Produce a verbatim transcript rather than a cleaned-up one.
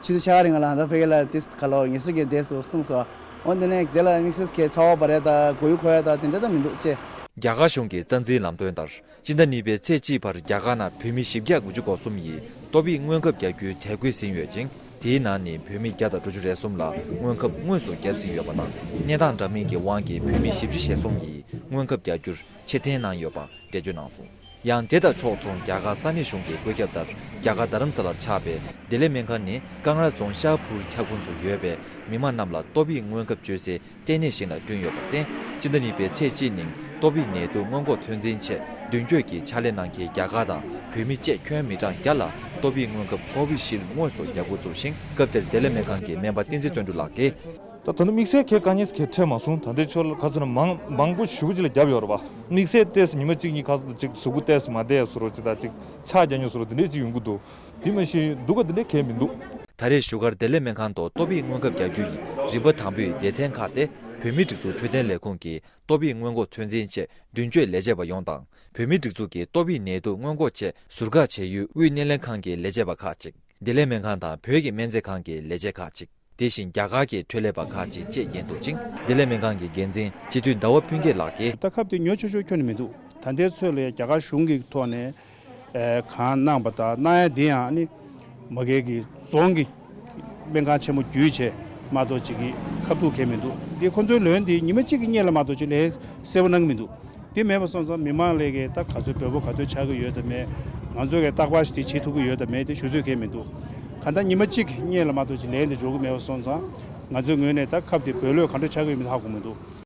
ཆུ་ཚོད་ཕྱེད་ཀ་རིང་ལ་ད་ཕ་གི་ལ་ཏིས་ཁ་ལོ་ངེས་སུ་གི་འདས་སུ་གསུངས་སོ། འོན་ཏེ་ནས་དེ་ལ་དམིགས་བསལ་གྱི་ཚ་བ་འབར་ཡ་ད་མགོ་ཡུ་འཁོར་ཡ་ད་དེ་འདྲ་ད་མི་འདུག་ཅེས། རྒྱ་གར་གཞུང་གི་རྩ་འཛིན་ལམ་སྟོན་ལྟར། སྤྱི་ཟླ་གཉིས་པའི་ཚེས་གཅིག་བར་རྒྱ་གར་ནང་བོད་མི་བཞི་བརྒྱ་དགུ་བཅུ་གོ་གསུམ་ཡིས་ཏོག་དབྱིབས་སྔོན་ཁབ་རྒྱག་རྒྱུའི་དད་གུས་ཟིན་ཡོད་ཅིང་། དེའི་ནང་ནས་བོད་མི་བརྒྱ་དང་དྲུག་ཅུ་རེ་གསུམ་ལ་སྔོན་ཁབ་དངོས་སུ་བརྒྱབ་ཟིན་ཡོད་པ་དང་། གནས་སྟངས་འདྲ་མིན་གྱི་དབང་གིས་བོད་མི་བཞི་བཅུ་ཞེ་གསུམ་ཡིས་སྔོན་ཁབ་རྒྱག་རྒྱུར་ཕྱིར་འཐེན་གནང་ཡོད་པ་འགྲེལ་བརྗོད་གནང་སོང་། ཡང་དེ་དང་ཕྱོགས་མཚུངས་རྒྱ་གར་ས་གནས་གཞུང་གི་བཀོད་ཁྱབ་ལྟར། རྒྱ་གར་རྡ་རམ་ས་ལར་ཆགས་པའི་བདེ་ལེགས་སྨན་ཁང་ནི་ཀང་ར་རྫོང་ཤ་ཕུར་ཁྱབ་ཁོངས་སུ་ཡོད་པའི་མི་མང་རྣམས་ལ་ཏོག་དབྱིབས་སྔོན་ཁབ་བཅོལ་སའི་ལྟེ་གནས་ཤིག་ལ་བསྐྲུན་ཡོད་པར་བརྟེན། སྤྱི་ཟླ་གཉིས་པའི་ཚེས་གཅིག་ཉིན་ཏོག་དབྱིབས་ནད་དུག་སྔོན་འགོག་ཚོད་འཛིན་ཆེད་མདུན་སྐྱོད་ཀྱི་ཕྱག་ལས་གནང་མཁན་རྒྱ་གར་དང་བོད་མི་བཅས་ཁྱོན་མི་གྲངས་བརྒྱ་ལ་ཏོག་དབྱིབས་སྔོན་ཁབ་ཀོ་བི་ཤིལ་དངོས་སུ་རྒྱག་འགོ་བཙུགས་ཤིང་། སྐབས་དེར་བདེ་ལེགས་སྨན་ཁང་གི་སྨན་པ་བསྟན་འཛིན་བརྩོན་འགྲུས་ལགས་ཀྱིས། ད་ད་ནི་དམིགས་བསལ་གྱི་དཀའ་ངལ་གྱི་འཕྲད་མ་སོང་། ད་ལྟའི་ཆོས་ལ་ཁ་ཚོན་མང་མང་པོ་ཞེ་པོ་ཅིག་ལ་བརྒྱབ་ཡོད་རེད་པ། དམིགས་བསལ་ཏོག་ཙམ་ཉི་མ་གཅིག་གཉིས་ཁ་ཚོན་ཅིག་གཟུགས་པོ་ཏོག་ཙམ་མ་བདེ་བཟོ་འདྲ་ཅིག་དང་ཅིག་ཕྱག་རྒྱག་མྱོང་བཟོ་འདྲ་དེ་འདྲས་ཅིག་ཡོང་གི་འདུག་དེ་མ་གཞི་སྡུག་ག་དེ་འདྲས་གང་ཡང་མི་འདུག་ད་རེས་བཞུགས་སྒར་བདེ་ལེགས་སྨན་ཁང་དུ་ཏོག་དབྱིབས་སྔོན་ཁབ་རྒྱག་རྒྱུ་ཡི་རིམ་པ་དང་པོའི་སྡེ་ཚན་ཁག་སྟེ། བོད་མིའི་སྒྲིག་འཛུགས་འཕྲོད་བསྟེན་ལས་ཁུངས་ཀྱི་ཏོག་དབྱིབས་སྔོན་འགོག་ཚོད་འཛིན་ཆེད་མདུན་སྐྱོད་ལས་བྱེད་པ་ཡོངས་དང་། བོད་མིའི་སྒྲིག་འཛུགས་ཀྱི་ཏོག་དབྱིབས་ནད་དུག་སྔོན་འགོག་ཆེད་ཟུར་བཀག་བྱེད་ཡུལ་དབུས་སྣེ་ལེན་ཁང་གི་ལས་བྱེད་པ་ཁག་ཅིག་བདེ་ལེགས་སྨན་ཁང་དང་བོད་ཀྱི་སྨན་རྫས་ཁང་གི་ལས་བྱེད་ཁག་ཅིག་དེ་བཞིན་རྒྱ་གར་གྱི་འཕྲོད་ལས་པ་ཁག་ཅིག་བཅས་ཡིན་འདུག་ཅིང་། བདེ་ལེགས་སྨན་ཁང་གི་འགན་འཛིན་སྤྱི་འཐུས་ཟླ་བ་ཕུན་སྐྱིད་ལགས་ཀྱིས། ད་ཁབ་དེ་ཉོ་ཆོག་ཆོག་ཁྱོན་ནས་མི་འདུག་ད་ལྟའི་ཚོད་ལ་རྒྱ་གར་གཞུང་གི་ཐོག་ནས་ཨེ་གང་གནང་པ་དང་གནང་ཡ་དེ་ཡང་ནི་མ་གི་གི་རྫོང་གི་སྨན་ཁང་ཆེན་མོ་བརྒྱུད་བྱས་མ་གཏོགས་ཅིག་གི་ཁབ་ཐུག་གས་མི་འདུག་དེ་ཁོ་ཚོའི་ལོན་དེ་ཉི་མ་གཅིག་གི་སྔོན་ལ་མ་གཏོགས་ཅིག་ལས་གསལ་པོ་གནང་གི་མི་འདུག་དེ་མེད་པ་སོང་ཙང་མི་མང་ལས་ཀའི་ད་ག་ཚོད་འབོལ་པོ་ག་ཚོད་ཆགས་ཀྱི་ཡོད་དམ་མེད། ང་ཚོ་གི་རྟག་པར་དེ་བྱེད་ཐུབ་ཀྱི་ཡོད་དམ་མེད་དེ་ཞུ་ཚོད་གས་མི་འདུག་གང་ལྟར་ཉི་མ་གཅིག་སྔོན་ལ་མ་གཏོགས་ཅིག་ལན་དེ་འབྱོར་གྱི་མེད་པ་སོང་ཙང་ང་ཚོའི་ངོས་ནས་ད་ཁབ་དེ་འབོལ་ལོས་ག་འདྲ་ཆགས་ཀྱི་ཡོད་མེད་ཧ་གོ་མི་འདུག